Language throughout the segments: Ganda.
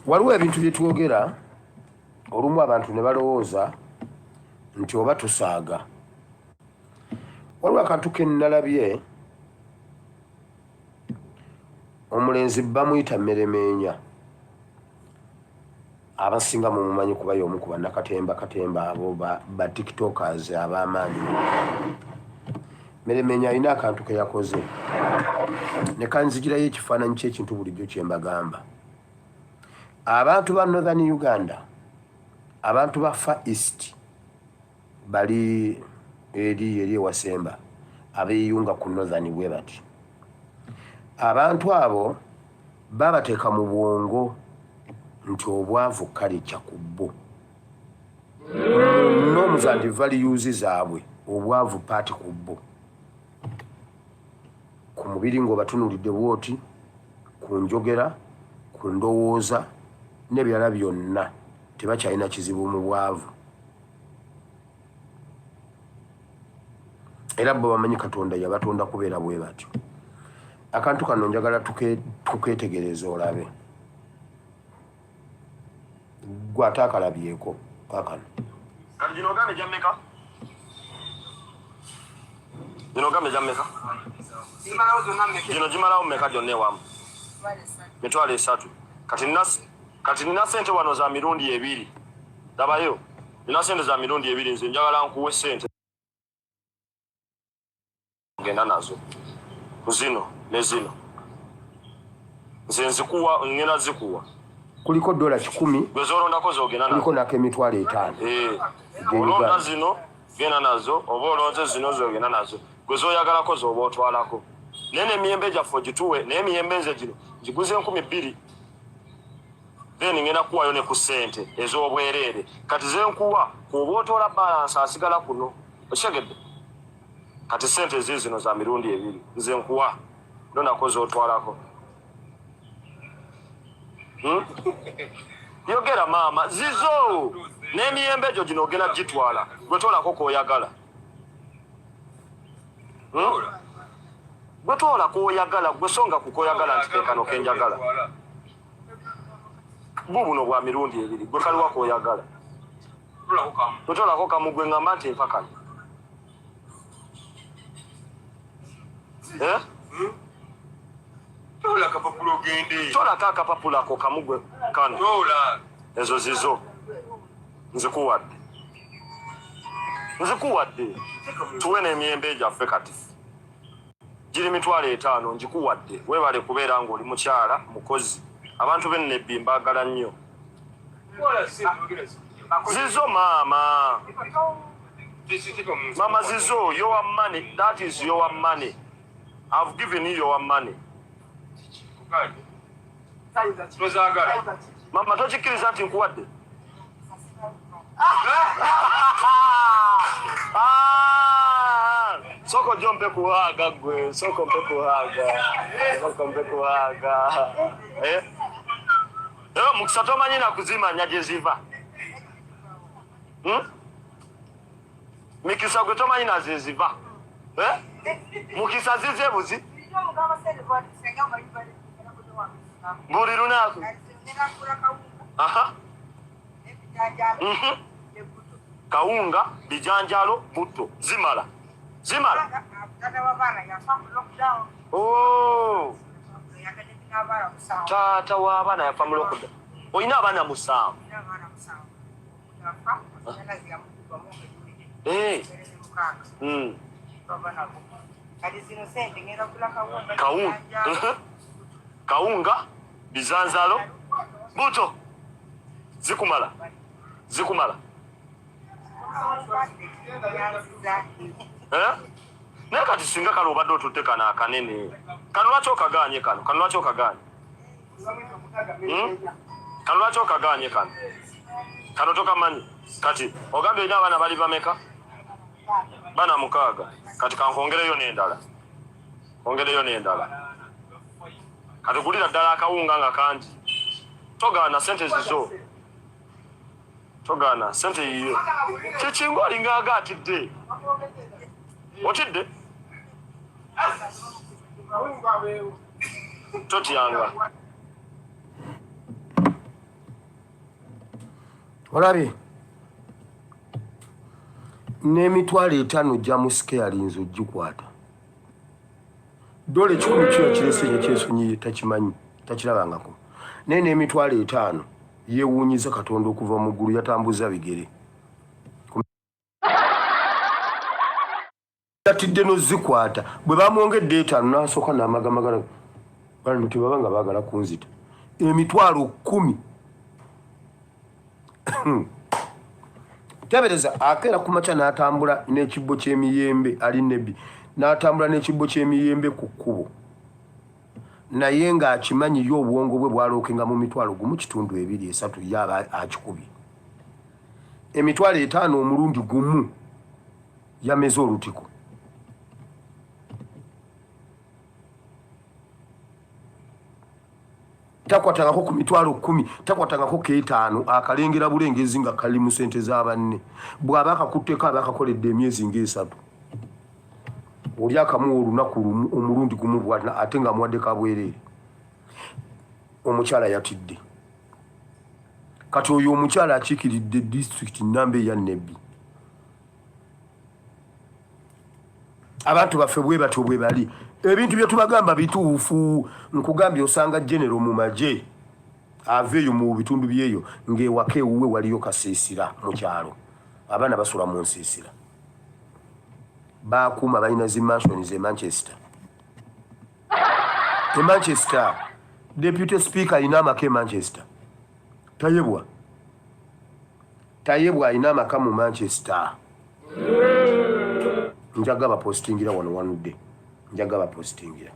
Waliwo ebintu bye twogera olumu abantu ne balowooza nti oba tusaaga. Waliwo akantu ke nnalabye, omulenzi bamuyita Mmeremeenya, abasinga mumumanyi kuba y'omu ku bannakatemba katemba abo ba tiktokers ab'amaanyi. Mmeremeenya alina akantu ke yakoze ne kanzigirayo ekifaananyi ky'ekintu bulijjo kye mbagamba. Abantu ba Northern Uganda, abantu ba Far East bali eri eri ewasemba abeeyunga ku Northern bwe bati. Abantu abo babateeka mu bwongo nti obwavu kalikya ku bo. Norms and values zaabwe obwavu paati ku bo. Ku mubiri ng'obatunuulidde bw'oti, ku njogera, ku ndowooza n'ebirala byonna tebakyalina kizibu mu bwavu. Era bo bamanyi Katonda yabatonda kubeera bwe batyo. Akantu kano njagala tukeetegereze olabe. Ggwe ate akalabyeko kaakano. Kati gino ogambe gya mmeka? Gino ogambe gya mmeka? Gino gimalawo mmeka gyonna ewamu? 30,000. Kati nina ssente wano za mirundi ebiri. Labayo, nina ssente za mirundi ebiri, nze njagala nkuwe ssente ogenda nazo ku zino ne zino. Nze nzikuwa, ngenda zikuwa. Kuliko $100, Gwe z'olondako z'ogenda nazo. Kuliko n'ak'emitwalo 50. Olonda zino genda nazo, oba olonze zino z'ogenda nazo. Gwe z'oyagalako z'oba otwalako. Naye n'emiyembe gyaffe ogituwe, naye emiyembe nze gino ngiguze 2,000. Then ngenda kuwayo ne ku ssente ez'obwereere. Kati ze nkuwa kw'oba otoola balance asigala kuno. Okitegedde? Kati ssente eziizino za mirundi ebiri. Nze nkuwa londako z'otwalako. Yogera maama zizo n'emiyembe egyo gino ogenda gitwala gwe toolako k'oyagala. Gwe toola k'oyagala, gwe songa ku k'oyagala nti ke kano ke njagala. Buubuno bwa mirundi ebiri, gwe kaliwa k'oyagala. Gwe toolako kamu, gwe ŋŋamba nti mpa kano. Eh? Tola akapapula ogende. Toolako akapapula ako kamu gwe kano. Tola. Ezo zizo. Nzikuwadde. Nzikuwadde. Tuwe n'emiyembe gyaffe kati. Giri 50,000 ngikuwadde. Weebale kubeera ng'oli mukyala mukozi. Abantu b'e Nebbi mbaagala nnyo. Zizo maama. Mama zizo, your money, that is your money. I've given you your money. Mama tokikkiriza nti nkuwadde? Ah! Soko ojje ompe kuhaaga ggwe, soko mpe kuhaaga, soko mpe kuhaaga. Eh? Eh, mukisa tomanyi na kuzimanya gye ziva. Mikisa gwe tomanyi na ze ziva. Eh? Mukisa zize buzi. Buli lunaku. Aha. Kawunga, bijanjalo, butto. Zimala. Zimala. Oh. Taata w'abaana yafa mu lockdown. Olina abaana 7. Eh. Kawunga. Kawunga, bizanzalo, buto. Zikumala. Zikumala. Eh? Naye kati singa kale obadde otutte kano akanene. Kano lwaki okagaanye kano? Kano lwaki okagaanye? Kano lwaki okagaanye kano? Kano tokamanyi. Kati ogambye olina abaana bali bameka? Bana 6. Kati kankwongereyo n'endala. Ongereyo n'endala. Kati gulira ddala akawunga nga kangi. Togaana ssente zizo. Togaana ssente yiyo. Kiki ng'olinga aga atidde? Otidde? Totyanga. Olabye n'emitwalo 50 gyamusikeyalinze ogikwata dola 100 kyo yakirese nyakyesonyiye, takimanyi, takirabangako. Naye n'emitwalo 50 yeewuunyiza Katonda okuva mu ggulu, yatambuza bigere, yatidde nozikwata. Bwe bamwongedde 5, n'asooka n'amagamagala, bano tebaba nga baagala kunzita. Emitwalo 10, tebereza, akeera ku makya n'atambula n'ekibbo ky'emiyembe, ali Nebbi, n'atambula n'ekibbo ky'emiyembe ku kkubo, naye ng'akimanyi ye obwongo bwe bwalookenga mu 1.5 3, ye aba akikubye. Emitwalo 50 omulundi gumu yameze olutiko. Takwatangako ku 100,000, takwatangako keetaano, akalengera bulengezi nga kali mu sente z'abanne. Bw'aba akakutteko, aba akakoledde emyezi ng'esatu. Oli akamuwa olunaku lumu, omulundi gumu bw'ati, ate ng'amuwadde kabwereere. Omukyala yatidde. Kati oyo omukyala akiikiridde disitulikiti namba eya Nebbi. Abantu baffe bwe batyo bwe bali. Ebintu bye tubagamba bituufu. Nkugambye, osanga genero mu magye ava eyo mu bitundu byeyo, ng'ewaka ewuwe waliyo kasiisira mu kyalo, abaana basula mu nsiisira, bakuuma balina zi mansions e Manchester. E Manchester, deputy speaker alina amaka e Manchester. Tayebwa, Tayebwa alina amaka mu Manchester. Njaga bapostingira wano wanudde, njaga bapostingira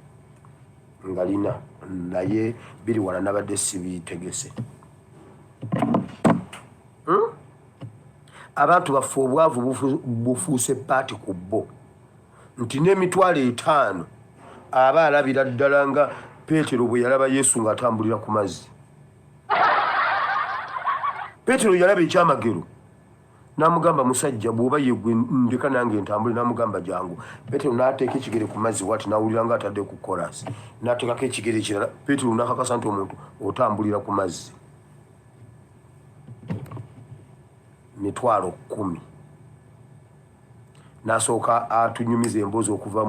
nga lina, naye biri wala, nabadde sibitegese. Abantu baffe obwavu bufuuse paati ku bo, nti n'emitwalo 50 aba alabira ddala nga Peetero bwe yalaba Yesu ng'atambulira ku mazzi. Peetero yalaba ekyamagero n'amugamba, "Musajja, bw'oba yegwe, ndeka nange ntambule." N'amugamba, "Jangu." Peetero n'ateeka ekigere ku mazzi wati, n'awulira nga atadde ku korasi, n'ateekako ekigere ekirala. Peetero n'akakasa nti omuntu otambulira ku mazzi. 100,000, n'asooka atunyumiza emboozi okuva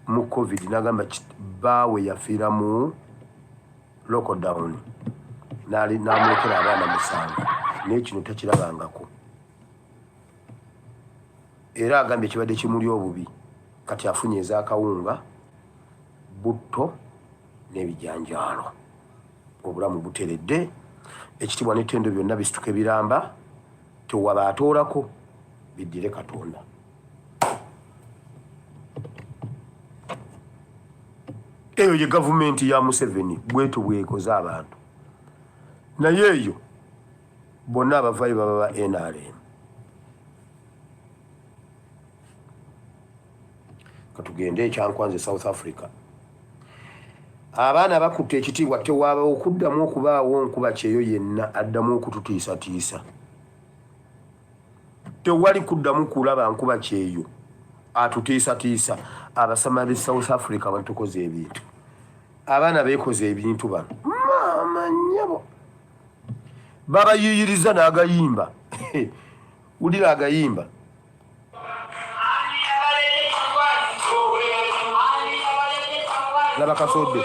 mu COVID, n'agamba bbaawe yafiira mu lockdown, n'amulekera abaana musanvu, naye kino takirabangako. Era agambye kibadde kimuli obubi. Kati afunye ez'akawunga, butto n'ebijanjaalo, obulamu buteredde. Ekitiibwa n'ettendo byonna bisituka ebiramba, tewaba atoolako, biddire Katonda. Eyo ye gavumenti ya Museveni, bwetyo bwekoze abantu. Naye eyo bonna abavayo baba ba NRM. Katugende ekyankwanze, South Africa. Abaana bakutte ekitiibwa. Tewaaba okuddamu okubaawo nkuba kyeyo yenna addamu okututiisatiisa. Tewali kuddamu kulaba nkuba kyeyo atutiisatiisa. Abasama b'e South Africa batukoze ebintu, abaana beekoze ebintu. Bano maama nnyabo babayiyiriza n'agayimba. Wulira agayimba. Laba kasodde.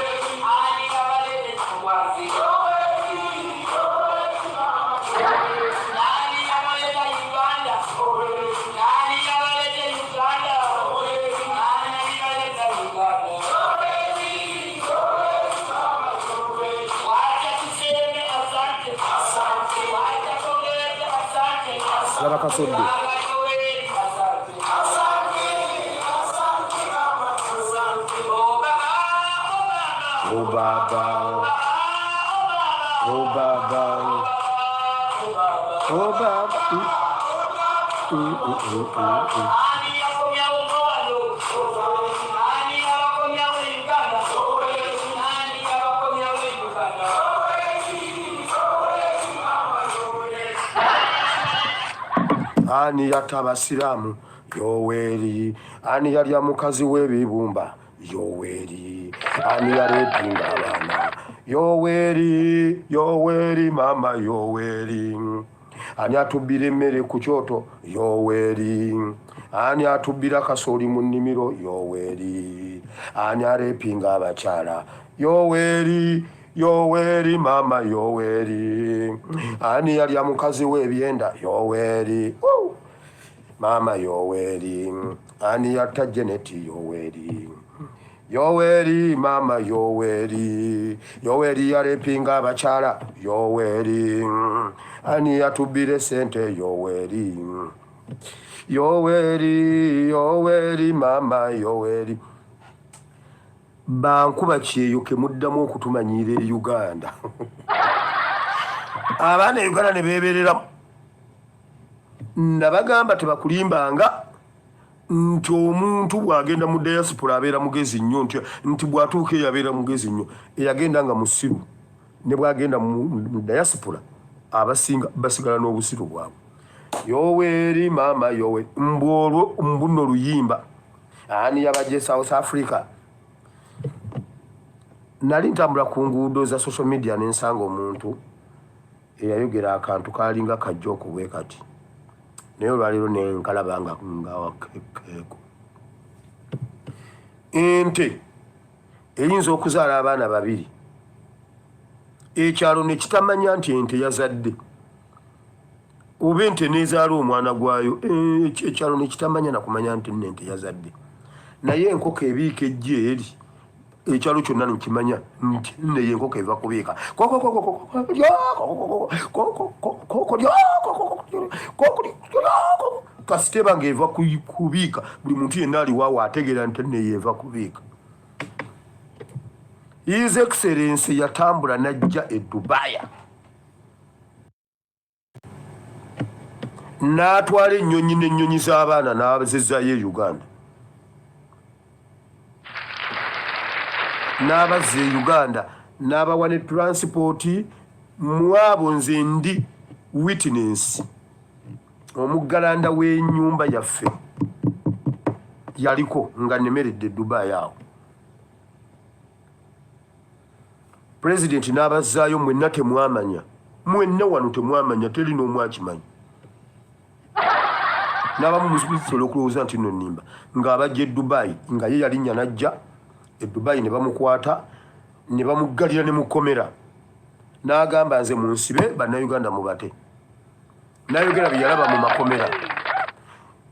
Laba kasodde. Oh baba, oh baba, oh baba. Mm. Ani yatta abasiraamu? Yoweri. Ani yalya mukazi w'ebibumba? Yoweri. Ani yarepinga abaana? Yoweri, Yoweri mama Yoweri, ani atubbira emmere ku kyoto? Yoweri. Ani atubbira kasooli mu nnimiro? Yoweri. Ani arepinga abakyala? Yoweri, Yoweri mama Yoweri. Ani yalya mukazi we ebyenda? Yoweri. Woo! Mama Yoweri. Ani yatta Jeneti? Yoweri. Yoweri mama Yoweri. Yoweri yarepinga abakyala? Yoweri. Ani yatubbira esente? Yoweri. Yoweri, Yoweri mama Yoweri. Bankuba kyeyo ke muddamu okutumanyiira e Uganda. Abaana e Uganda ne beebereramu. Nabagamba tebakulimbanga nti omuntu bw'agenda mu diaspora abeera mugezi nnyo, nti bw'atuuka eyo abeera mugezi nnyo. Eyagenda nga musiru ne bw'agenda mu diaspora abasinga basigala n'obusiru bwabwe. Yoweri mama Yoweri, mbu olwo mbu nno luyimba. Ani yabajje South Africa? Nali ntambula ku nguudo za social media ne nsanga omuntu eyayogera akantu kalinga kajja okubwe kati, naye olwaleero ne nkalaba nga keeko. Ente eyinza okuzaala abaana babiri, ekyalo ne kitamanya nti ente yazadde, oba ente n'ezaala omwana gwayo, ekyalo ne kitamanya nakumanya nti nno ente yazadde. Naye enkoko ebiika ejja eri, ekyalo kyonna nekimanya nti nno eyo enkoko eva kubiika. Kasita eba ng'eva kubiika, buli muntu yenna aliwaawo ategeera nti nno eyo eva kubiika. His Excellency yatambula n'ajja e Dubai n'atwala ennyonyi n'ennyonyi z'abaana n'azizaayo e Uganda, n'abazza e Uganda n'abawa ne transport. Mwabo nze ndi witness, omuggalanda w'ennyumba yaffe yaliko nga nemeredde e Dubai awo, pulezidenti n'abazzaayo. Mwenna temwamanya, mwenna wano temwamanya, teri n'omu akimanyi. N'abamu musobola okulowooza nti nno nnimba, ng'abajja e Dubai, nga ye yalinnya n'ajja e Dubai ne bamukwata ne bamuggalira ne mukomera, n'agamba nze munsibe, bannayuganda mubate. N'ayogera bye yalaba mu makomera,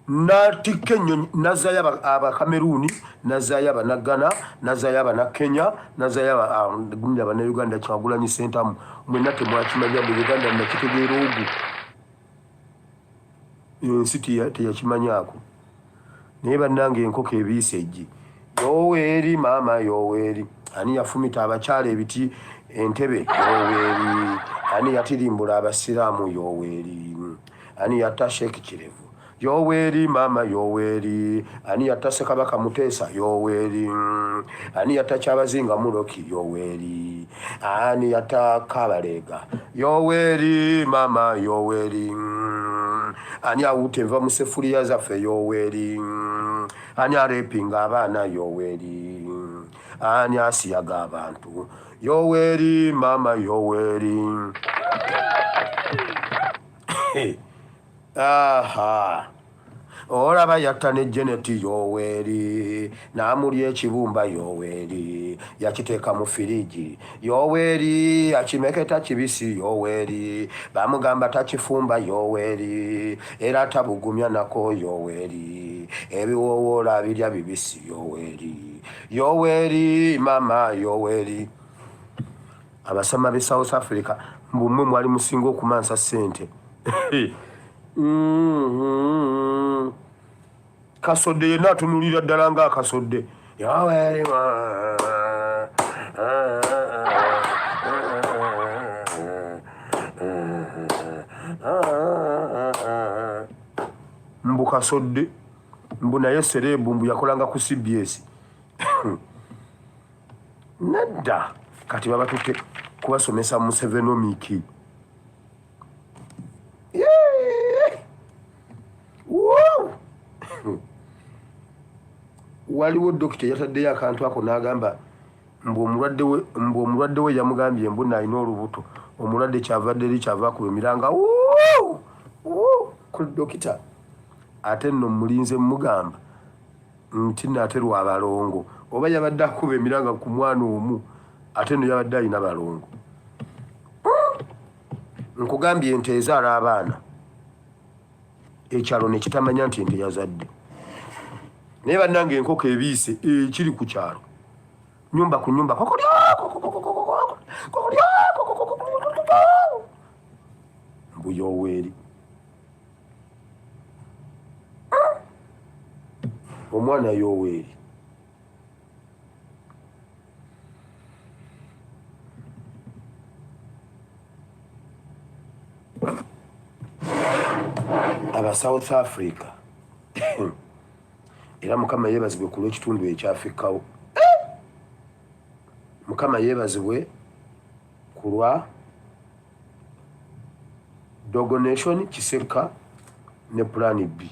n'atikka ennyonyi n'azzaayo Abakameruuni, n'azzaayo Abanagana, n'azzaayo Abanakenya, n'azzaayo Abannayuganda. Kyagulanyi Ssentamu, mwenna temwakimanya mu Uganda, nakitegeera ogwo ensi teyakimanyaako. Naye bannange, enkoko ebiisa eggi. Yoweri maama Yoweri. Ani yafumita abakyala ebiti entebe? Yoweri. Ani yatirimbula abasiraamu? Yoweri. Ani yatta Sheikh Kirevu? Yoweri maama Yoweri. Ani yatta Ssekabaka Muteesa? Yoweri. Ani yatta Kyabazinga Muloki? Yoweri. Ani yatta Kabalega? Yoweri maama Yoweri. Ani awuuta enva mu sefuliya zaffe? Yoweri. Ani arepinga abaana? Yoweri. Ani asiyaga abantu? Yoweri maama Yoweri. Aha, olaba yatta ne Jeneti. Yoweri n'amulya ekibumba. Yoweri yakiteeka mu firiji. Yoweri akimeketa kibisi. Yoweri bamugamba takifumba. Yoweri era tabugumya nako. Yoweri ebiwowoola abirya bibisi. Yoweri, Yoweri mama Yoweri. Abasama b'e South Africa, mbumwe mwali musinga okumansa ssente. Kasodde yenna atunulira ddala ng'akasodde. Yoweri, mbu kasodde, mbu naye serebu, mbu yakolanga ku CBS. Nedda, kati babatutte kubasomesa Musevenomics. Yeah! Wow! Waliwo dokita yataddeyo akantu ako n'agamba Mbu omulwadde we, mbu omulwadde we yamugambye mbu nalina olubuto. Omulwadde kyavadde eri kyava akuba emiranga ku dokita. Ate nno mulinze mugamba nti nate lwa balongo oba yabadde akuba emiranga ku mwana omu ate nno yabadde alina balongo. Nkugambye ente ezaala abaana ekyalo ne kitamanya nti ente yazadde. Naye bannange enkoko ebiise ekiri ku kyalo nyumba ku nyumba mbu yoweeri omwana yoweeri. Aba South Africa era Mukama yeebazibwe ku lw'ekitundu ekyafikkawo. Mukama yeebazibwe ku lwa Dogo Nation, Kisekka ne Plan B.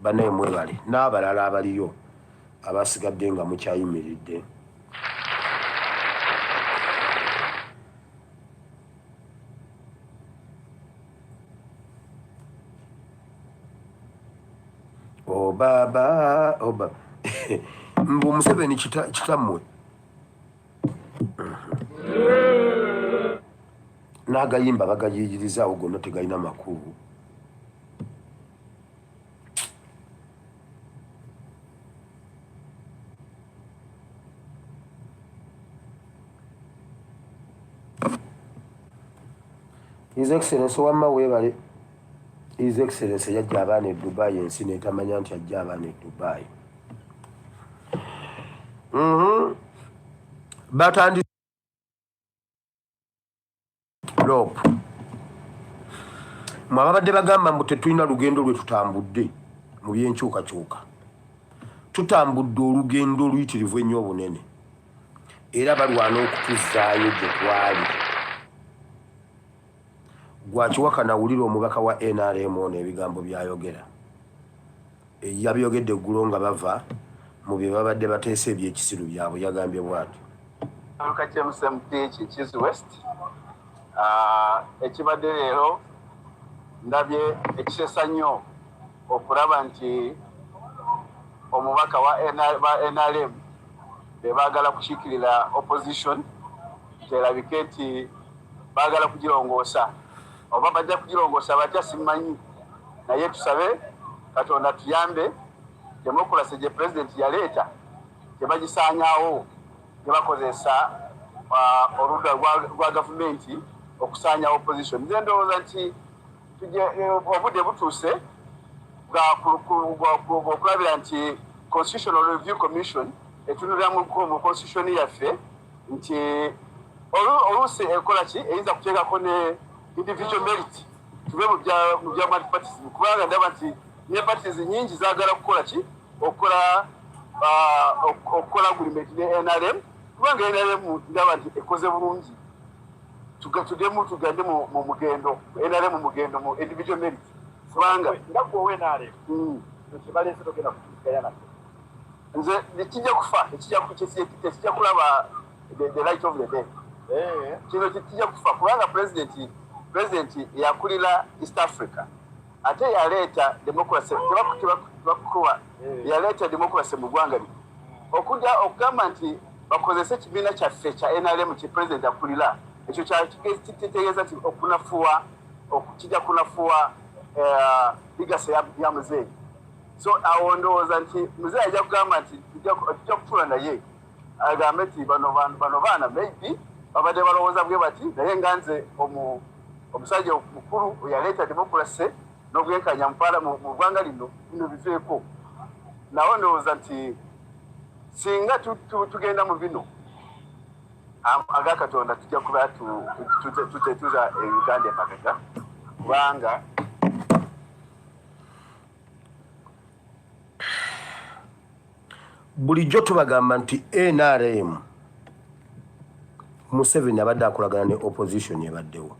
Bannaye mwebale n'abalala abaliyo abasigadde nga mukyayimiridde. Oh baba, oh baba. Mbu Museveni kitammwe n'agayimba bagayiiyirizaawo gonna tegalina makulu. His Excellency wamma weebale. His Excellency yajja abaana e Dubai ensi netamanya nti ajja abaana e Dubai. Batandi lop mwe ababadde bagamba mbu tetulina lugendo lwe tutambudde mu byenkyukakyuka, tutambudde olugendo oluyitirivu ennyo obunene, era balwana okutuzzaayo gye twali. Gwakiwakana wulira omubaka wa NRM ono ebigambo by'ayogera. Yabyogedde eggulo nga bava mu bye babadde bateesa eby'ekisiru byabwe, yagambye bw'atyo. Luka KMSMP Kinkizi West, ekibadde leero ndabye ekisesa nnyo okulaba nti omubaka wa NRM be baagala kukiikirira opposition, terabike nti baagala kugirongoosa oba bajja kugirongoosa batya simanyi, naye tusabe Katonda tuyambe demokrasi gye pulezidenti yaleeta tebagisaanyaawo, tebakozesa oludda lwa gavumenti okusaanya opposition. Nze ndowooza nti obudde butuuse okulabira nti Constitutional Review Commission etunulira mu constitution yaffe nti oluusi ekola ki eyinza kuteekako ne individual merit, tuve mu bya multipartyism, kubanga ndaba nti ne parties nyingi zaagala kukola ki okukola okukola agreement ne NRM, kubanga NRM ndaba nti ekoze bulungi. Tugemu tugende mu mugendo NRM, mu mugendo mu individual merit, kubanga nga gwe NRM kibaleese togenda kutuukaya nakyo. Nze kijja kufa, tekijja kulaba the light of the day. Kino kijja kufa kubanga president yakulira East Africa ate yaleeta democracy, tebakukuwa yaleeta democracy mu ggwanga lino. Okujja okugamba nti bakozese ekibiina kyaffe kya NRM kye president akulira, ekyo kitegeeza nti okunafuwa kijja kunafuwa legacy ya muzeeyi. So awo ndowooza nti muzeeyi ajja kugamba nti tujja kutuula naye agambe nti bano baana maybe babadde balowooza bwe bati, naye nga nze omusajja mukulu yaleeta democracy n'obwenkanya mu ggwanga lino, bino biveeko. Nawe ndowooza nti singa tugenda mu bino aga Katonda tujja kuba tuza Uganda emabega, kubanga Bulijjo tubagamba nti NRM Museveni abadde akolagana ne opposition ebaddewo.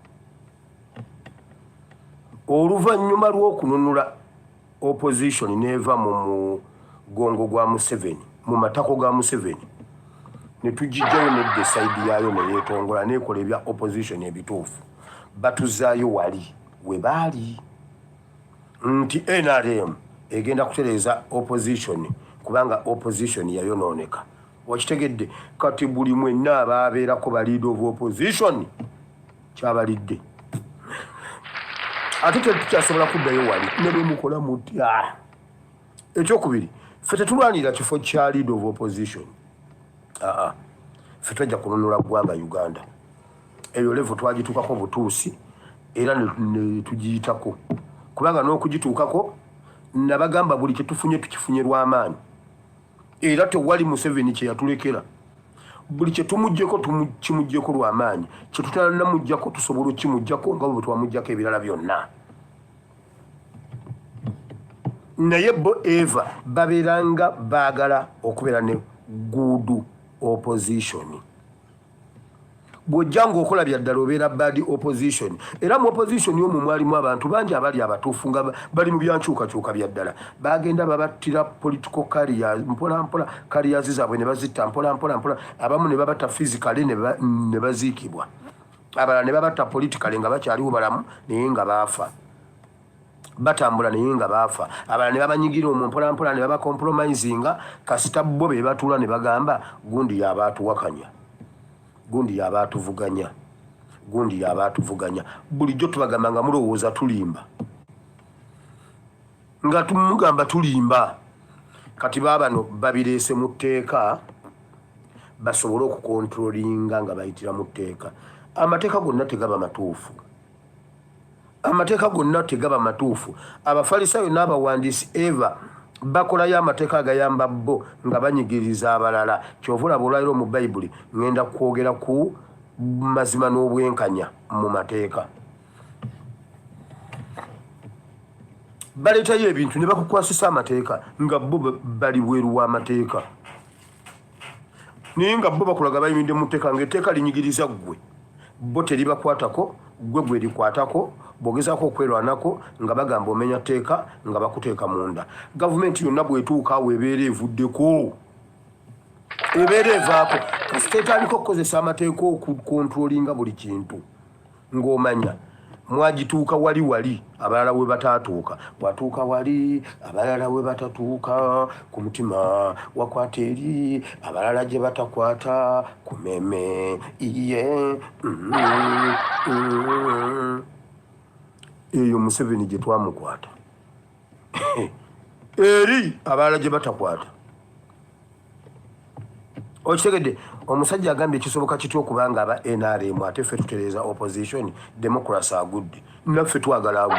Oluvannyuma lw'okununula opposition n'eva mu mugongo gwa Museveni, mu matako ga Museveni, Ne tugijjayo nedda esayidi yaayo neyeetongola neekola ebya opposition ebituufu. Batuzaayo wali we baali nti NRM egenda kutereeza opposition kubanga opposition yayonooneka. Okitegedde? Kati buli mwenna abaabeerako ba leader of opposition kyabalidde, ate tetukyasobola kuddayo wali ne bwe mukola mutya. Ekyokubiri, ffe tetulwanirira kifo kya leader of opposition. Aa, ffe twajja kununula ggwanga Uganda. Eyo level twagituukako butuusi era ne tugiyitako, kubanga n'okugituukako nabagamba buli kyetufunye tukifunye lw'amaanyi, era tewali Museveni kye yatulekera. Buli kye tumuggyeko kimuggyeko lw'amaanyi, kye tutanamuggyako tusobola okukimuggyako nga bwe twamuggyako ebirala byonna. Naye bo eva babeeranga baagala okubeera ne good opposition. Bw'ojja ng'okola bya ddala obeera bad opposition. Era mu opposition omwo mwalimu abantu bangi abali abatuufu nga bali mu byankyukakyuka bya ddala. Bagenda babattira political career mpola mpola, careers zaabwe ne bazitta mpola mpola mpola, abamu ne babatta physically ne baziikibwa, abalala ne babatta politically nga bakyaliwo balamu naye nga baafa, batambula naye nga baafa, abalala ne babanyigira omwo mpola mpola ne babacompromisinga. Kasita bo be batuula ne bagamba gundi yaba atuwakanya, gundi yaba atuvuganya, gundi yaba atuvuganya. Bulijjo tubagamba nga mulowooza tulimba, nga tumugamba tulimba. Kati baabano babireese mu tteeka basobole okukontrolinga nga bayitira mu tteeka. Amateeka gonna tegaba matuufu, amateeka gonna tegaba matuufu. Abafalisaayo n'abawandiisi eva bakolayo amateeka agayamba bo nga banyigiriza abalala. Kyova olaba olwaliro mu Bayibuli ŋŋenda kwogera ku mazima n'obwenkanya mu mateeka. Baleetayo ebintu ne bakukwasisa amateeka nga bo bali bweru w'amateeka, naye nga bo bakulaga bayimiridde mu tteeka, ng'etteeka linyigiriza ggwe, bo teribakwatako, ggwe gwe likwatako. Bw'ogezaako okwerwanako nga bagamba omenya tteeka, nga bakuteeka munda. Gavumenti yonna bw'etuuka awo ebeera evuddeko, ebeera evaako, kasita etandika okukozesa amateeka okukontrolinga buli kintu, ng'omanya mwagituuka wali wali abalala we bataatuuka. Watuuka wali abalala we batatuuka, ku mutima wakwata eri abalala gye batakwata, ku meme iye. Eyo Museveni gye twamukwata eri abalala gye batakwata. Okitegedde? Omusajja agambye kisoboka kitya okubanga aba NRM ate ffe tutereeza opposition? Democracy agudde, naffe twagala agwe,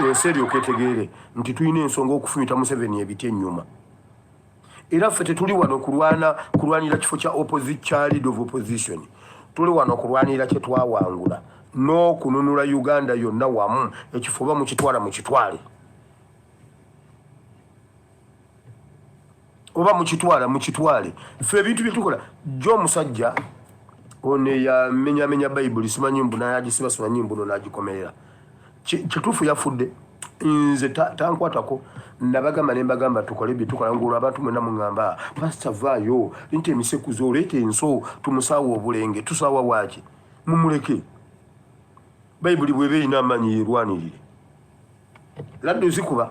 ensi eryoka etegeere nti tulina ensonga okufumita Museveni ebiti ennyuma. Era ffe tetuli wano kulwana kulwanira kifo kya kya lead of opposition. Tuli wano kulwanira kye twawangula n'okununula Uganda yonna wamu. Ekifo oba mukitwala mukitwale, oba mukitwala mukitwale. Ffe ebintu byetukola jjo, omusajja ono eyamenyamenya Bayibuli, simanyi mbu nayagisiba, simanyi mbuno nagikomerera, kituufu yafudde. Nze tankwatako. Nabagamba ne mbagamba tukole bye tukola, ngolwo abantu mwena muŋŋamba, "Pasita, vaayo nti emisekuzo oleeta enso, tumusaawa obulenge." Tusaawa waaki? Mumuleke. Bayibuli bweba erina amaanyi yerwanirire. Laddu zikuba,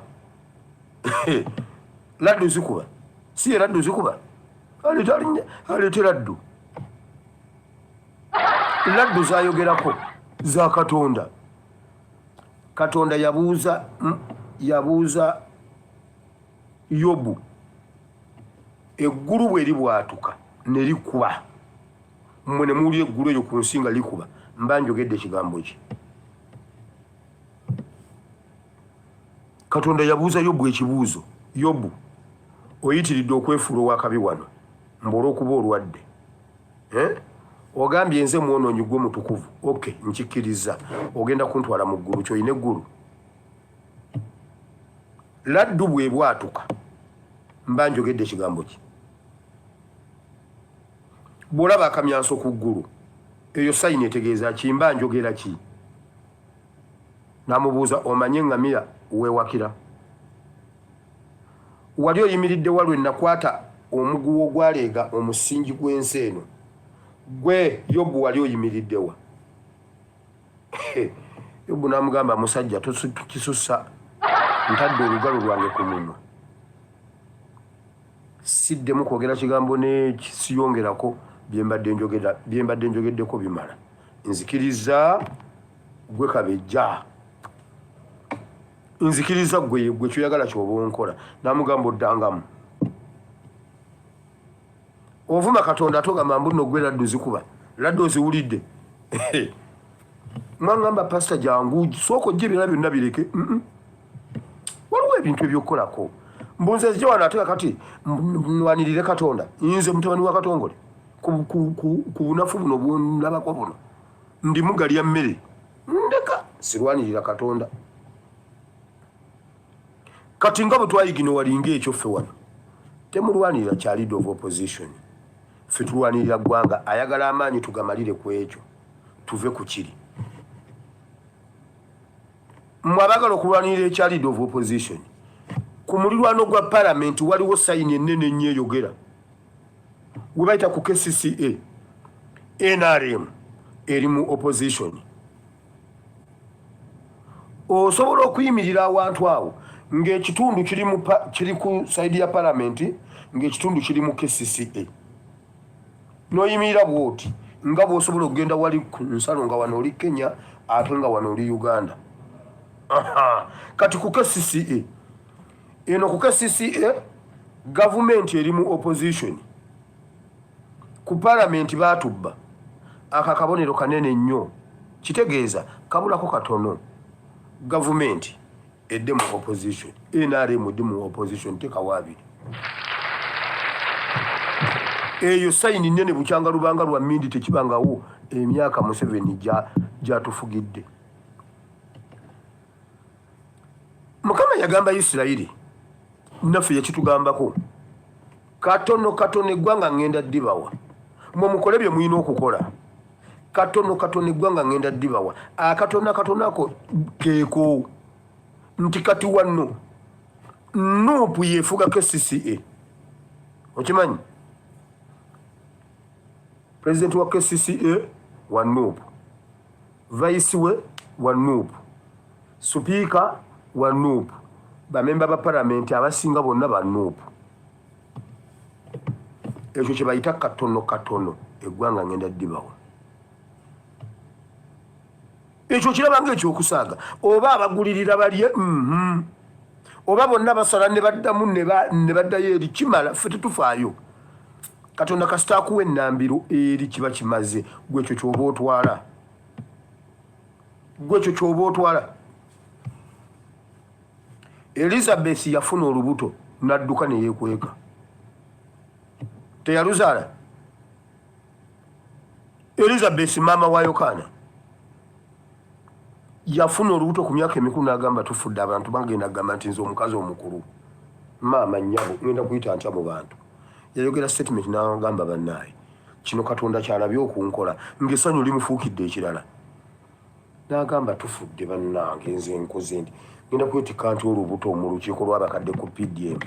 laddu zikuba, si ye laddu zikuba, aleete laddu. Laddu zayogerako za Katonda. Katonda yabuuza Yobu, eggulu bwe libwatuka ne likuba, mmwe ne muwulira eggulu eyo ku nsi nga likuba, mba njogedde ekigambo ki? Katonda yabuuza Yobu ekibuuzo, "Yobu, oyitiridde okwefuula owakabi wano mbu olw'okuba olwadde, eh? Ogambye nze mwonoonyi, gwe mutukuvu. Ok, nkikkiriza. Ogenda kuntwala mu ggulu, kyolina eggulu? Laddu bwe bwatuka, mba njogedde ekigambo ki? Bw'olaba akamyanso ku ggulu, eyo sign etegeeza ki? Mba njogera ki?" Namubuuza, "Omanye eŋŋamiya weewakira? Wali oyimiridde walwe nakwata Omuguwa ogwaleega omusingi gw'ensi eno. Gwe Yobu wali oyimiriddewa? Yobu n'amugamba, musajja tukisussa, ntadde olugalo lwange ku mumwa, siddemu kwogera kigambo nekisiyongerako byembadde njogeddeko bimala. Nzikiriza gwe kabejja, nzikiriza gwe gwe kyoyagala kyoba onkola. Namugamba, oddangamu ovuma Katonda, ate ogamba mbu nno gwe laddu zikuba laddu oziwulidde. Mwangamba, pasita jangu sooka ojja, ebirala byonna bireke. Waliwo ebintu ebyokukolako. Mbunze nzije wano ate kakati nwanirire Katonda? Nze mutabani wa Katongole ku bunafu buno bwondabako buno ndimu galya mmere, ndeka sirwanirira Katonda. Kati nga bwe twayigino walinga ekyo, ffe wano temulwanirira kya leader of opposition, ffe tulwanirira ggwanga. Ayagala amaanyi tugamalire ku ekyo, tuve ku kiri. Mmwe abaagala okulwanirira ekya leader of opposition, ku mulirwano gwa palamenti waliwo sign ennene ennyo eyogera we bayita ku KCCA, NRM eri mu opposition. Osobola okuyimirira awantu awo ng'ekitundu kiri ku side ya palamenti, ng'ekitundu kiri mu KCCA, n'oyimirira bwoti nga bw'osobola okugenda wali ku nsalo, nga wano oli Kenya ate nga wano oli Uganda. Kati ku KCCA eno, ku KCCA gavumenti eri mu opposition, ku palamenti baatubba. Ako akabonero kanene nnyo, kitegeeza kabulako katono gavumenti edde mu opposition, NRM edde mu opposition. Tekawo abiri, eyo sign nene bukyanga lubanga lwa mindi tekibangawo emyaka Museveni gyatufugidde. Mukama yagamba Isirayiri, naffe yakitugambako, katono katono eggwanga ŋŋenda ddibawa. Mwe mukole bye mulina okukola, katono katono eggwanga ŋŋenda ddibawa. Akatono akatono ako keeko nti kati wano NUP yefuga KCCA. Okimanyi pulezidenti wa KCCA wa NUP, vice we wa NUP, sipiika wa NUP, bamemba ba palamenti abasinga bonna ba NUP. Ekyo kye bayita katono katono eggwanga ngenda ddibawa. Ekyo kiraba nga ekyokusaaga, oba abagulirira balye, Oba bonna basala ne baddamu ne baddayo eri kimala, ffe tetufaayo. Katonda kasita akuwa ennambiro eri kiba kimaze. Gwe ekyo kyoba otwala, gwe ekyo kyoba otwala. Elizabeth yafuna olubuto n'adduka ne yeekweka, teyaluzaala. Elizabeth maama wa Yokaana yafuna olubuto ku myaka emikulu n'agamba, tufudde, abantu bagenda kugamba nti nze omukazi omukulu, maama nnyabo, ngenda kuyita ntya mu bantu? Yayogera statement n'agamba, bannaaye, kino Katonda kyalabye okunkola, ng'essanyu limufuukidde ekirala. N'agamba, tufudde bannange, nze nkoze nti ngenda kwetikka nti olubuto mu lukiiko lw'abakadde ku PDM?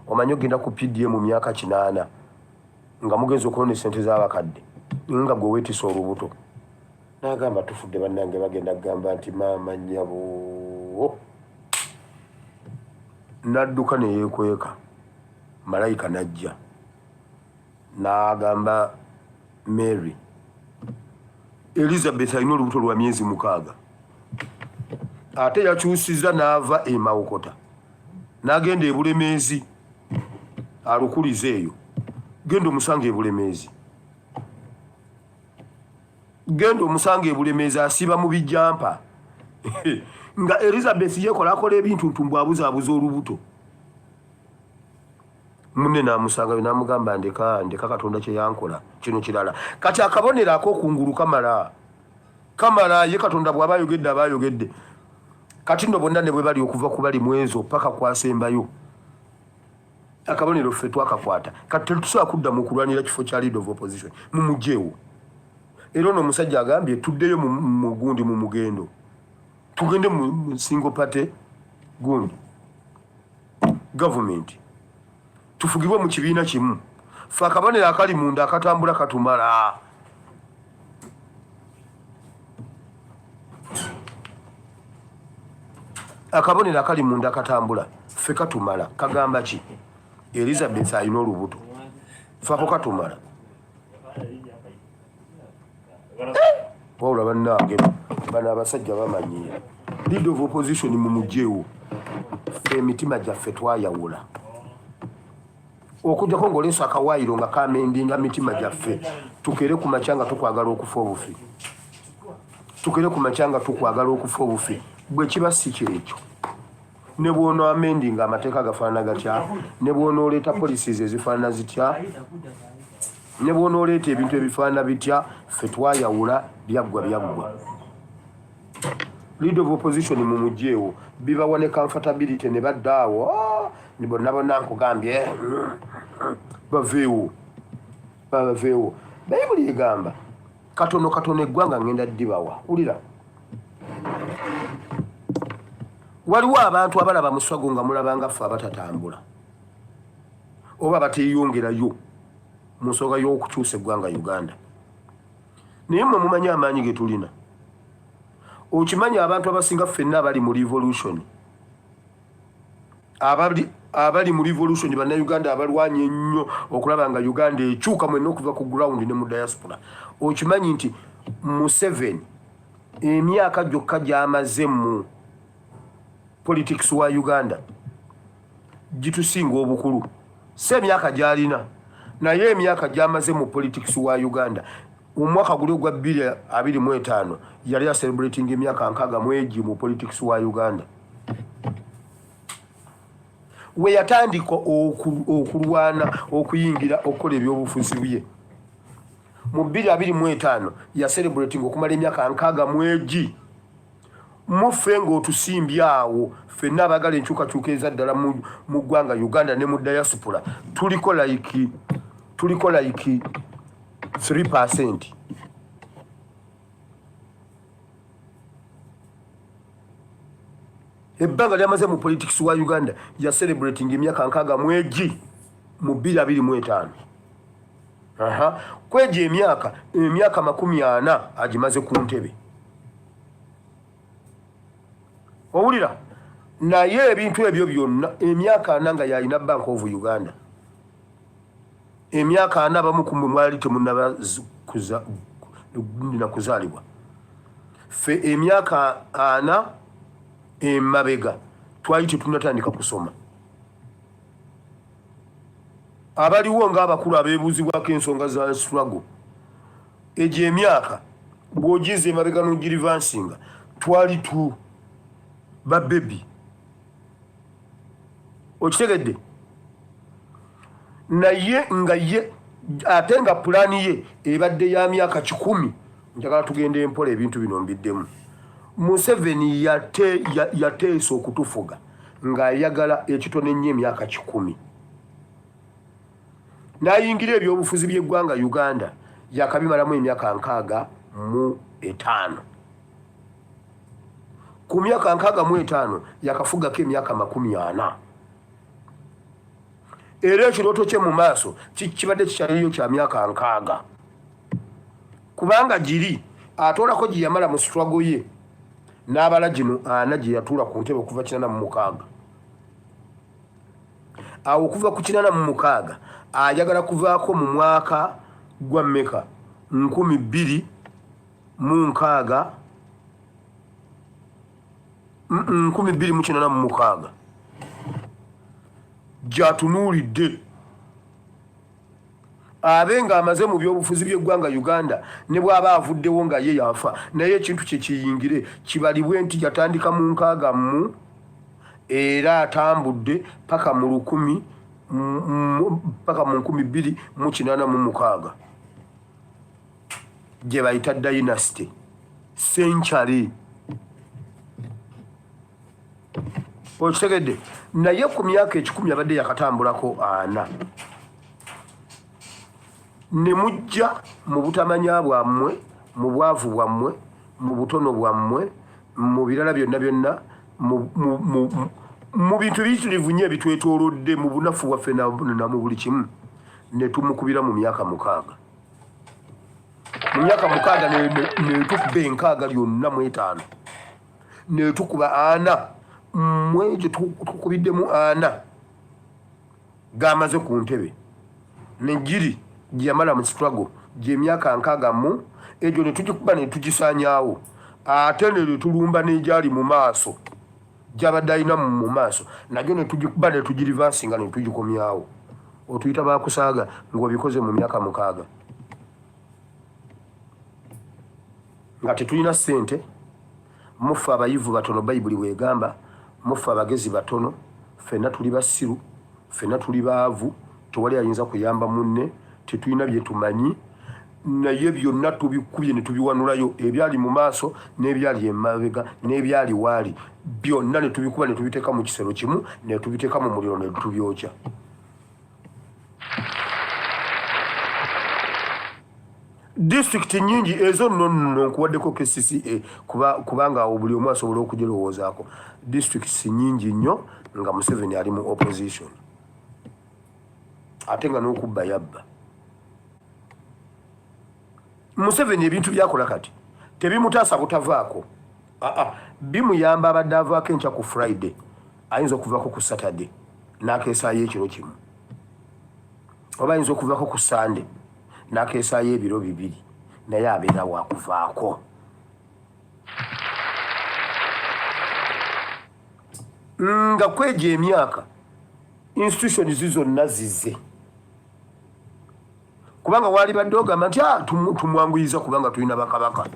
Omanyi ogenda ku PDM mu myaka 80 nga mugenza okulonda esente z'abakadde nga gwe weetisa olubuto. N'agamba, tufudde bannange, bagenda kugamba nti maama nnyabo. N'adduka ne yeekweka. Malayika n'ajja n'agamba Mary, Elizabeth alina olubuto lwa myezi 6. Ate yakyusiza n'ava e Mawokota n'agenda e Bulemeezi alukuliza eyo. Genda omusanga e Bulemeezi, genda omusanga e Bulemeezi, asiiba mu bijampa nga Elizabeth yekola akola ebintu ntu mbwabuzaabuza olubuto. Munne n'amusangayo n'amugamba, ndeka, ndeka, Katonda kye yankola kino kirala. Kati akabonero ak'okungulu kamala, kamala. Ye Katonda bw'aba ayogedde, aba ayogedde. Kati nno bonna ne bwe bali okuva ku bali mwezo paka kwasembayo, akabonero ffe twakakwata. Kati tetusobola kudda mu kulwanira kifo kya leader of opposition, mumugyewo. Era ono omusajja agambye tuddeyo mu gundi, mu mugendo, tugende mu single party gundi government, tufugibwe mu kibiina kimu. Fe akabonero akali munda akatambula katumala. Akabonero akali munda akatambula ffe katumala. Kagamba ki? Elizabeth alina olubuto, ffe ako katumala. Wabula bannange bano abasajja bamanyiira. Leader of opposition mumugyewo, ffe emitima gyaffe twayawula okujjako ng'oleesa akawaayiro nga kamendinga mitima gyaffe. Tukere ku makya nga tukwagala okufa obufi, tukere ku makya nga tukwagala okufa obufi. Bwe kiba si kyekyo, ne bw'onoamendinga amateeka gafaanana gatya, ne bw'onooleeta policies ezifaanana zitya, ne bw'onooleeta ebintu ebifaanana bitya, ffe twayawula, byaggwa byaggwa. Leader of opposition mumugyewo, bibawa ne comfortability ne badda awo. Ah, ni bonna bonna nkugambye baveewo, baveewo. Bayibuli egamba katono katono eggwanga ngenda ddibawa. Wulira, waliwo abantu abalaba muswago nga mulabanga ffe abatatambula oba bateeyongerayo mu nsonga y'okukyusa eggwanga Uganda, naye mmwe mumanyi amaanyi ge tulina. Okimanyi abantu abasinga ffenna abali mu revolution, abali mu revolution, bannayuganda abalwanya ennyo okulaba nga Uganda ekyuka, mwenna okuva ku ground ne mu diaspora, okimanyi nti Museveni emyaka gyokka gy'amaze mu politics wa Uganda gitusinga obukulu? Si emyaka gy'alina, naye emyaka gy'amaze mu politics wa Uganda. Omwaka guli ogwa 2025 yali acelebrating emyaka 60 mu politics wa Uganda, we yatandika okulwana okuyingira okukola ebyobufuzi bye mu 2025. Yacelebrating okumala emyaka 60 muffe ng'otusimbye awo. Ffenna abaagala enkyukakyuka eza ddala mu ggwanga Uganda ne mu diaspora tuliko like 3%. Ebbanga lyamaze mu politics wa Uganda, ya celebrating emyaka 60 mu 2025. Aha, kwegyo emyaka 40 agimaze ku ntebe. Owulira? Naye ebintu ebyo byonna, emyaka 40 nga yalina Bank of Uganda, emyaka 40 abamu kumwe mwali temunaba na kuzaalibwa. Ffe emyaka 40 emabega twali tetunatandika kusoma. Abaliwo ng'abakulu abeebuuzibwako ensonga za struggle, egyo emyaka bw'ogiza emabega n'ogireversinga, twali tu babebi. Okitegedde? Naye nga ye ate nga pulaani ye ebadde ya myaka 100. Njagala tugende empola, ebintu bino mbiddemu. Museveni yateesa okutufuga ng'ayagala ekitono ennyo emyaka 100. N'ayingira ebyobufuzi by'eggwanga Uganda, yakabimalamu emyaka 65. Ku myaka 65 yakafugako emyaka 40, era ekirooto kye mu maaso kibadde kikyaliyo kya myaka 60, kubanga giri atoolako gye yamala mu struggle ye n'abala gino 40 gye yatuula ku ntebe okuva 86. Awo okuva ku 86 ayagala kuvaako mu mwaka gwa mmeka? 2060, 2086 gyatunuulidde abe ng'amaze mu byobufuzi by'eggwanga Uganda. Ne bw'aba avuddewo nga ye yafa, naye ekintu kye kiyingire kibalibwe nti yatandika mu 60 mu era atambudde paka mu lukumi paka mu 2086, gye bayita dynasty century. Okitegedde? Naye ku myaka 100 abadde yakatambulako 40, ne mujja mu butamanya bwammwe, mu bwavu bwammwe, mu butono bwammwe, mu birala byonna byonna, mu bintu biyitirivu nnyo ebitwetoolodde, mu bunafu bwaffe na mu buli kimu. Ne tumukubira mu myaka 6. Mu myaka 6 ne tukuba enkaaga lyonna mu 5. Ne tukuba 4. Mwegyo tukubiddemu 4 gamaze ku ntebe. Negiri gye yamala mu struggle gy'emyaka 60 egyo ne tugikuba ne tugisaanyaawo. Ate ne tulumba n'egyali mu maaso gy'abadde alina mu maaso nagyo ne tugikuba ne tugirivansinga ne tugikomyawo. Otuyita bakusaaga ng'obikoze mu myaka 6 nga tetulina ssente. Mufe abayivu batono, Bayibuli bw'egamba, mufe abagezi batono, ffenna tuli basiru, ffenna tuli baavu, tewali ayinza kuyamba munne, tetulina bye tumanyi, naye byonna tubikubye ne tubiwanulayo, ebyali mu maaso n'ebyali emabega n'ebyali waali byonna ne tubikuba ne tubiteeka mu kisero kimu ne tubiteeka mu muliro ne tubyokya. Disitulikiti nnyingi ezo nno nno nkuwaddeko KCCA kubanga awo buli omu asobola okugirowoozaako. Disitulikiti nnyingi nnyo nga Museveni ali mu opposition ate nga n'okubba yabba. Museveni ebintu by'akola kati tebimutaasa butavaako, bimuyamba. Abadde avaako enkya ku Friday, ayinza okuvaako ku Saturday n'akeesaayo ekiro kimu, oba ayinza okuvaako ku Sunday n'akeesaayo ebiro 2, naye abeera wakuvaako. Nga kwegyo emyaka institutions zonna zize, kubanga wali badde ogamba nti tumwanguyiza kubanga tulina bakabaka,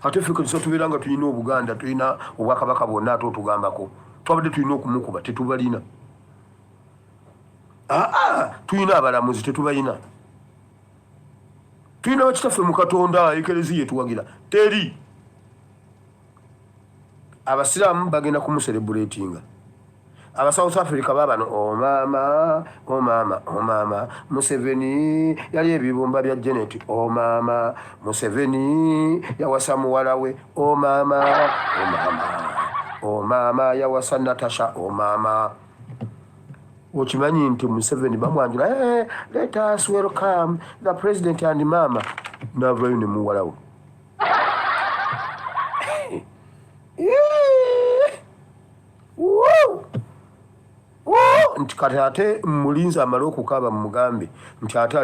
ate ffe kati tubeera nga tulina Obuganda, tulina obwakabaka bwonna, ate otugambako twabadde tulina okumukuba, tetubalina. Tulina abalamuzi, tetubalina. Tulina bakitaffe mu Katonda, ekereziya etuwagira, teri. Abasiraamu bagenda kumuserebuletinga. Aba South Africa babano, omama omama omama Museveni yali ebibumba bya Janet, omama Museveni yawasa muwala we, omama omama omama yawasa Natasha, omama. Okimanyi nti Museveni bamwanjula, hey, let us welcome the president and mama, navayo ne muwala we. Nti kati ate mulinzi amale okukaaba mumugambe nti ate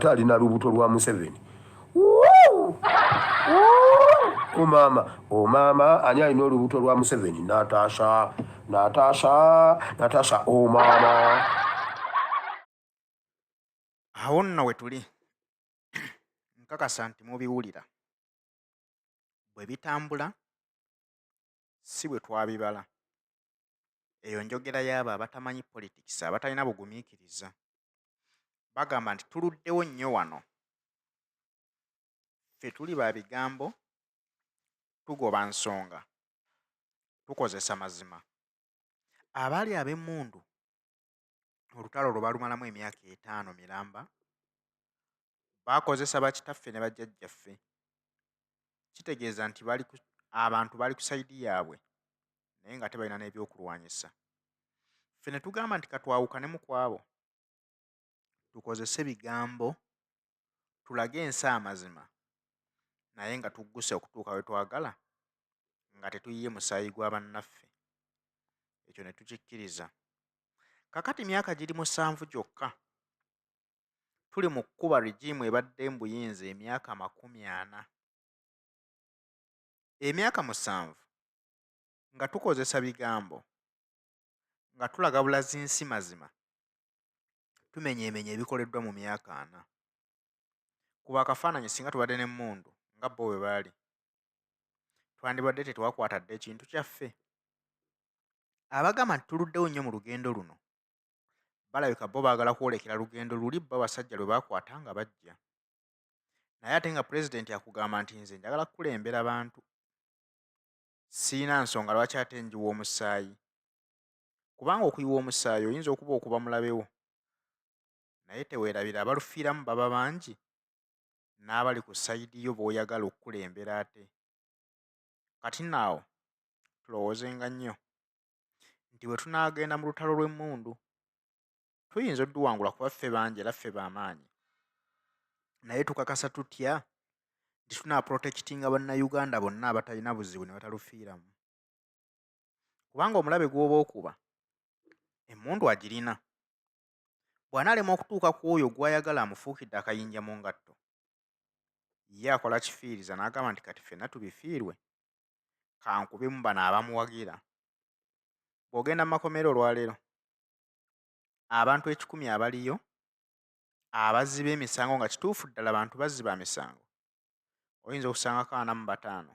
alina lubuto lwa Museveni. Omama omama ani alina olubuto lwa Museveni? Natasha, Natasha, Natasha, omama. Awo nno we tuli nkakasa nti mubiwulira bwe bitambula, si bwe twabibala. Eyo njogera y'abo abatamanyi politics, abatalina bugumiikiriza. Bagamba nti tuluddewo nnyo wano, ffe tuli ba bigambo, tugoba nsonga, tukozesa mazima. Abaali ab'emmundu olutalo lwe balumalamu emyaka 5 miramba, bakozesa bakitaffe ne bajjajjaffe. Kitegeeza nti abantu bali ku sayidi yaabwe naye nga tebalina n'ebyokulwanyisa. Ffe ne tugamba nti katwawukanemu ku abo, tukozese bigambo, tulage ensi amazima, naye nga tugguse okutuuka we twagala nga tetuyiye musaayi gwa bannaffe. Ekyo ne tukikkiriza. Kakati myaka giri 7 gyokka tuli mu kkuba regimu ebadde mu buyinza emyaka 40. Emyaka 7 nga tukozesa bigambo, nga tulaga bulazi nsi mazima, tumenyeemenye ebikoleddwa mu myaka 4. Kuba akafaananyi singa tubadde n'emmundu nga bo bwe baali, twandibadde tetwakwata dda ekintu kyaffe. Abagamba nti tuluddewo nnyo mu lugendo luno balabika bo baagala kwolekera lugendo luli bo abasajja lwe baakwata nga bajja. Naye ate nga pulezidenti akugamba nti nze njagala kukulembera bantu, siina nsonga lwaki ate njiwa omusaayi. Kubanga okuyiwa omusaayi oyinza okuba okuba mulabewo, naye teweerabira abalufiiramu baba bangi n'abali ku sayidi yo b'oyagala okukulembera ate. Kati nno awo tulowoozenga nnyo nti bwe tunaagenda mu lutalo lw'emmundu, Tuyinza odduwangula kuba ffe bangi era ffe b'amaanyi. Naye tukakasa tutya nti tunaaprotectinga Bannayuganda bonna abatalina buzibu ne batalufiiramu? Kubanga omulabe gw'oba okuba emmundu agirina. Bw'anaalema okutuuka ku oyo gw'ayagala amufuukidde akayinja mu ngatto, ye akola kifiiriza n'agamba nti kati ffenna tubifiirwe, kankubemu bano abamuwagira. Bw'ogenda mu makomera olwaleero, abantu ekikumi abaliyo abazzi b'emisango nga kituufu ddala bantu bazzi ba misango, oyinza okusangako 45.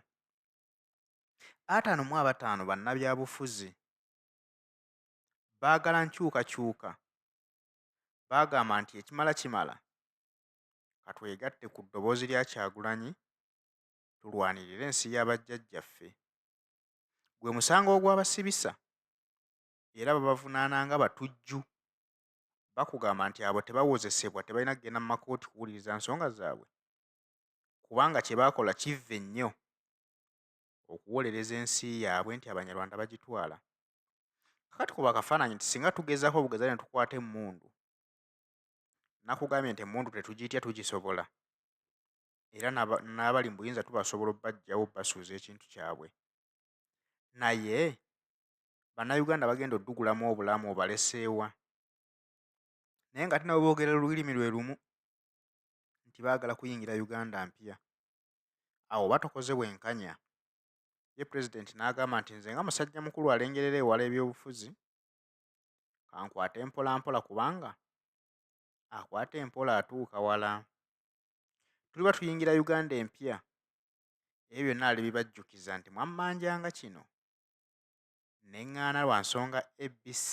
55 bannabyabufuzi baagala nkyukakyuka, baagamba nti ekimala kimala, katwegatte ku ddoboozi lya Kyagulanyi tulwanirire ensi ya bajjajjaffe. Gwe musango ogwabasibisa era babavunaana nga batujju. Bakugamba nti abo tebawozesebwa, tebalina kugenda mu makooti kuwuliriza nsonga zaabwe kubanga kye baakola kivve nnyo okuwolereza ensi yaabwe nti Abanyarwanda bagitwala. Kakati kuba akafaananyi nti singa tugezaako obugeza ne tukwata emmundu, nakugambye nti emmundu tetugitya, tugisobola, era n'abali mu buyinza tubasobola obbajjawo obbasuuza ekintu kyabwe. Naye Bannayuganda bagenda oddugulamu obulamu obaleseewa? Naye nga ate nabo boogera lulimi lwe lumu nti baagala kuyingira Uganda mpya. Awo oba tokoze bwenkanya. Ye Pulezidenti n'agamba nti nze nga musajja mukulu alengerera ewala ebyobufuzi, kankwate mpolampola kubanga akwata empola atuuka wala. Tuliba tuyingira Uganda empya, ebyo byonna alibibajjukiza nti mwammanjanga kino ne ŋŋaana lwa nsonga ABC.